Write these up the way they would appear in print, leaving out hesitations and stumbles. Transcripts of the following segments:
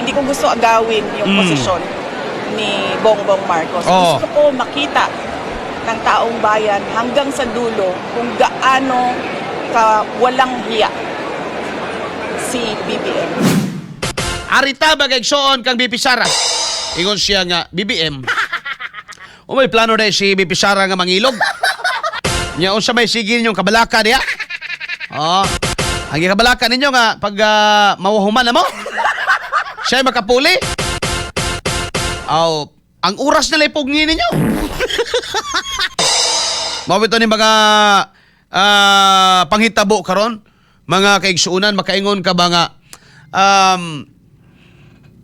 Hindi ko gusto agawin yung posisyon ni Bongbong Marcos. Oo. Gusto ko makita ng taong bayan hanggang sa dulo kung gaano ka walang hiya si BBM. Arita bagay kang BP Sara. Ingon siya nga BBM. O may plano na si BP Sara nga mangilog. Nya unsa may sige ninyong kabalaka diya? Oh. Ang gikabalaka ninyo nga pag mawahuman na mo. Siya makapuli. Aw, ang oras na lang pugngin ninyo. Mao bitaw ni mga panghitabo karon, mga kaigsuonan, makaingon ka ba nga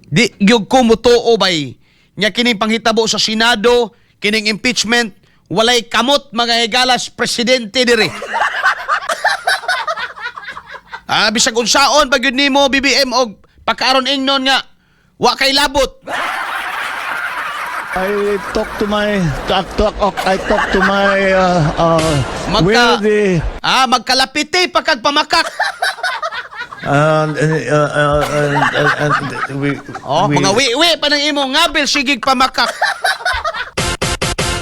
di gyud ko mutuo bay nya kining panghitabo sa Senado, kining impeachment, walay kamot mga higalas presidente diri. Bisag unsaon pa gyud nimo BBM og pagkaaron ingnon nga wa kay labot. I talk to my talk, talk, I talk to my Magka- wealthy Magkalapiti pa kag pamakak. and we Oh, we, mga wi-wi pa ng imong ngabil sigig pamakak.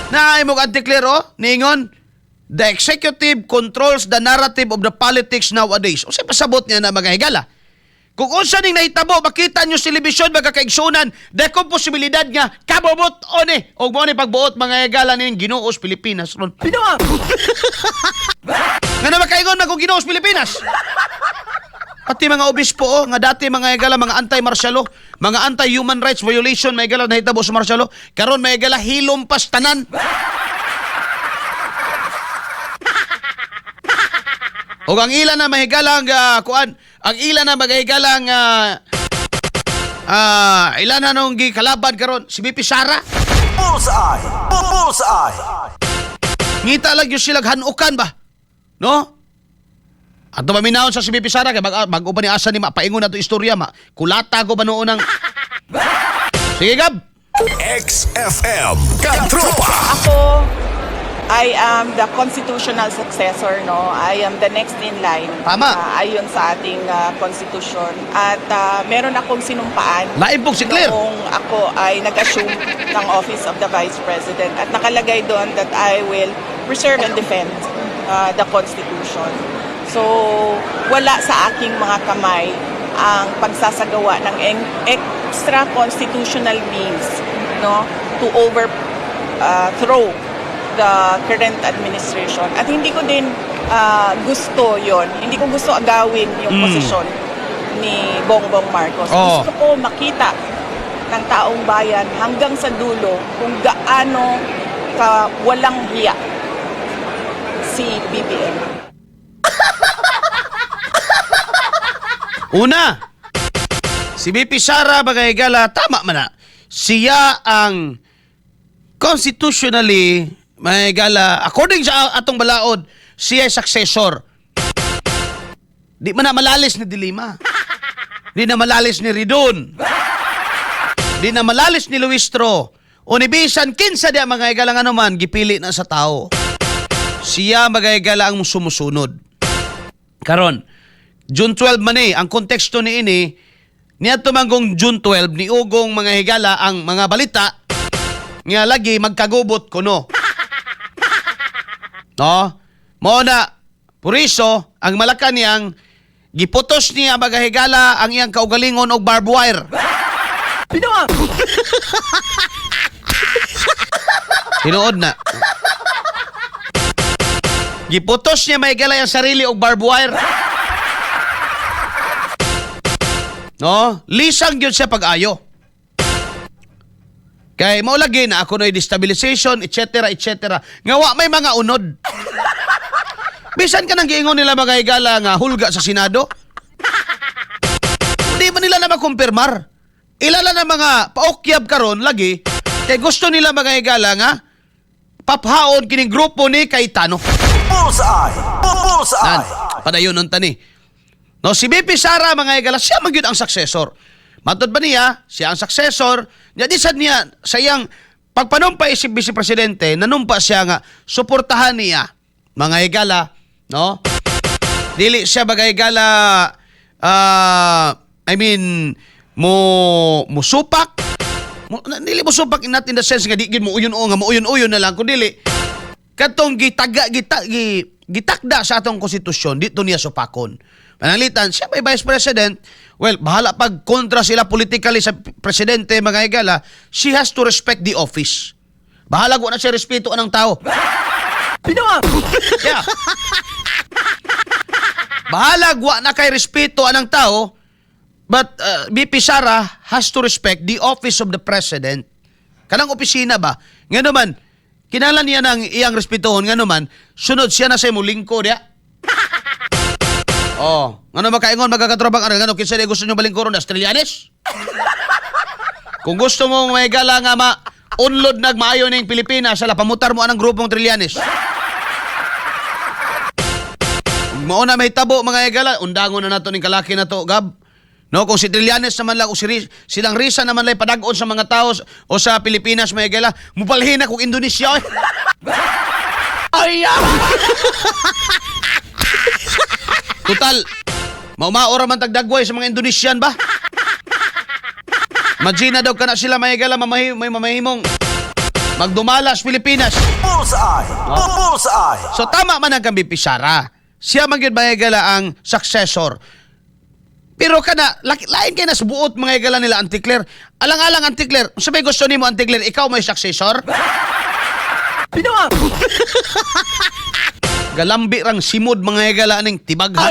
Na imong antikler oh, niingon, the executive controls the narrative of the politics nowadays. Unsay pasabot niya na mga higala? Kung unsa ning nahitabo, makita nyo sa telebisyon, magkakaigsunan, dakong posibilidad nga kabubot oni og mo ni pagbuot mga higala ning Ginoos Pilipinas ron. Nga na makaingon na kung Ginoos Pilipinas. Pati mga obispo oh, nga dati mga higala mga anti-martial law, mga anti-human rights violation mga higala nahitabo sa martial law, karon mga higala hilom pas tanan. Og ang ila na mahigalang kuan, ang ila na mahigalang ila na nung gikalaban karon si BP Sara. Bullseye! Bullseye! Ngita lang yun sila hanukan ba? No? Ato paminahon sa si BP Sara kay bag-o pa ni asa ni mapaingon na to istorya ma. Kulata ko ba noon ang Sige Gab. XFM. Katropa! Ako, I am the constitutional successor, no? I am the next in line. Tama. Ayon sa ating constitution. At meron akong sinumpaan. Lain pong si Claire. Noong ako ay nag-assume ng Office of the Vice President. At nakalagay doon that I will preserve and defend the Constitution. So, wala sa aking mga kamay ang pagsasagawa ng extra constitutional means, no, to over throw the current administration. At hindi ko din gusto yon. Hindi ko gusto agawin yung posisyon ni Bongbong Marcos. Oo. Gusto ko makita ng taong bayan hanggang sa dulo kung gaano ka walang hiya si BBM. Una, si BP Sara mga higala, tama man na. Siya ang constitutionally, mga higala, according sa atong balaod, siya ay successor. Di man na malalis ni Dilima. Di na malalis ni Ridon. Di na malalis ni Luistro. O ni bisan kinsa di ang mga higala nga naman, gipili na sa tao. Siya mga higala ang sumusunod. Karon, June 12 man eh, ang konteksto ni ini, niya tumanggong June 12, ni ugong mga higala ang mga balita, nga lagi magkagubot kuno. No? Mao na, puriso, ang Malacanang, giputos niya mga higala ang iyang kaugalingon og barbed wire. Tinuod na. Giputos niya may higala ang sarili og barbed wire. No? Lisang gyud siya pag-ayo. Kay mao lagi na ako no'y destabilization, etc., etc. Nga wa may mga unod. Bisan ka nang giingon nila mga higala nga hulga sa Senado. Hindi man nila na makumpirmar. Ilala na mga paokyab karon lagi kay gusto nila mga higala nga paphaon kining grupo ni Cayetano. Bullseye! Nan, Bullseye! padayon nun tani. No, si BP Sara mga higala, siya man gyud ang successor. Matod ba niya, siya ang successor, niya di sad niya sa iyang pagpanumpa isip vice presidente, nanumpa siya nga suportahan niya mga higala, no? Dili siya mga higala, I mean, Mo musupak mo, dili mo supak, not in the sense nga di gid mo uyon o nga mo uyon-uyon na lang, kun dili katong gitaga gita, gi, gitakda sa atong konstitusyon, dito niya supakon. Pananglitan siya may vice president. Well, bahala pag kontra sila politically sa presidente, mga higala, she has to respect the office. Bahala ko na siya respeto anang tao. Yeah. Bahala wa na kay respeto anang tao, but VP Sara has to respect the office of the president. Kanang opisina ba? Nga naman, kinahanglan niya ng iyang respetuhon, nga naman, sunod siya na sa imo lingkod ya. Oh, ngano makaingon magkakatrobang ano, ngano kinsa di gusto nyo balingkoron, Australianes? Kung gusto mong may gala nga ma unlod nagmaayo ning Pilipinas, sala pamutar mo anang grupong Trillanes. Mao na may tabo, mga higala, undangon na nato ning kalaki na to, Gab. No, kung si Trillanes naman lang o si silang Risa naman lang padag-on sa mga tao o sa Pilipinas, mga higala, mubalhin na kung Indonesia. Oy. Ay! Total, maumaora man tagdagway sa mga Indonesian ba? Magina daw kana sila, mga higala, may mamahimong magdumalas Pilipinas. Bullseye! Bullseye! So tama man ang kang VP Sara. Siya man gyud, mga higala, ang successor. Pero kana laki, lain kay nas buot, mga higala, nila Auntie Claire. Alang-alang, Auntie Claire, unsa may gusto nimo, Auntie Claire, ikaw may successor? Galambi rang simod, mga higala, aning tibagha.